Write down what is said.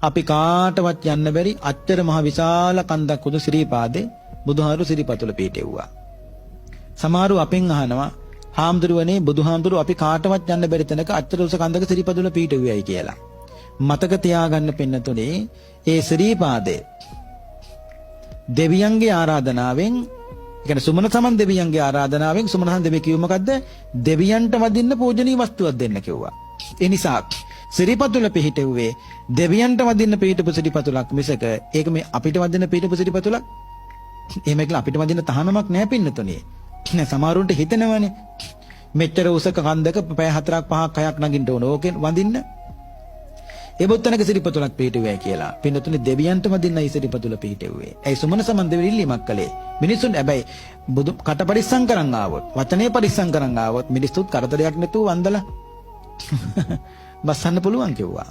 අපි කාටවත් යන්න බැරි අච්චර මහ විශාල කන්දක් උඩ සිරිපාදේ බුදුහාමුදුරු සිරිපතුල පිහිටෙව්වා. සමහරු අපෙන් අහනවා, හාමුදුරුවනේ, බුදුහාමුදුරුවෝ අපි කාටවත් යන්න බැරි තැනක අච්චර උස කන්දක සිරිපතුල පිහිටෙව්වයි කියලා. මතක තියාගන්න පින්නතුනේ, ඒ සිරිපාදේ දෙවියන්ගේ ආරාධනාවෙන්, ඒ කියන්නේ සුමන සමන් දෙවියන්ගේ ආරාධනාවෙන්. සුමන සමන් දෙවිය කිව්ව මොකද්ද? දෙවියන්ට වදින්න පූජනීය වස්තුවක් දෙන්න කිව්වා. ඒ නිසා සිරිපතුල පිහිටෙව්වේ දෙවියන්ට වදින්න පිහිටපු සිරිපතුලක් මිසක ඒක මේ අපිට වදින්න පිහිටපු සිරිපතුලක් එහෙම කියලා අපිට වදින්න තහනමක් නෑ පින්නතුනේ. නෑ, සමහරුන්ට හිතෙනවනේ මෙච්චර උසක කන්දක පැය 4ක් 5ක් 6ක් නගින්න ඕන ඕකෙන් වඳින්න. ඒ බොත්තනක සිරිපතුලක් පිහිටුවේ කියලා. පින්නතුනේ, දෙවියන්ට වදින්නයි සිරිපතුල පිහිටෙව්වේ. ඇයි සුමන සමන් දෙවියන් ඉල්ලීමක් කළේ? මිනිසුන් හැබැයි බුදු කට පරිස්සම් කරන් ආවොත්, වචනේ පරිස්සම් කරන් ආවොත් මිනිස්සුත් කරදරයක් නැතුව වන්දලා බස්සන්න පුළුවන් කිව්වා.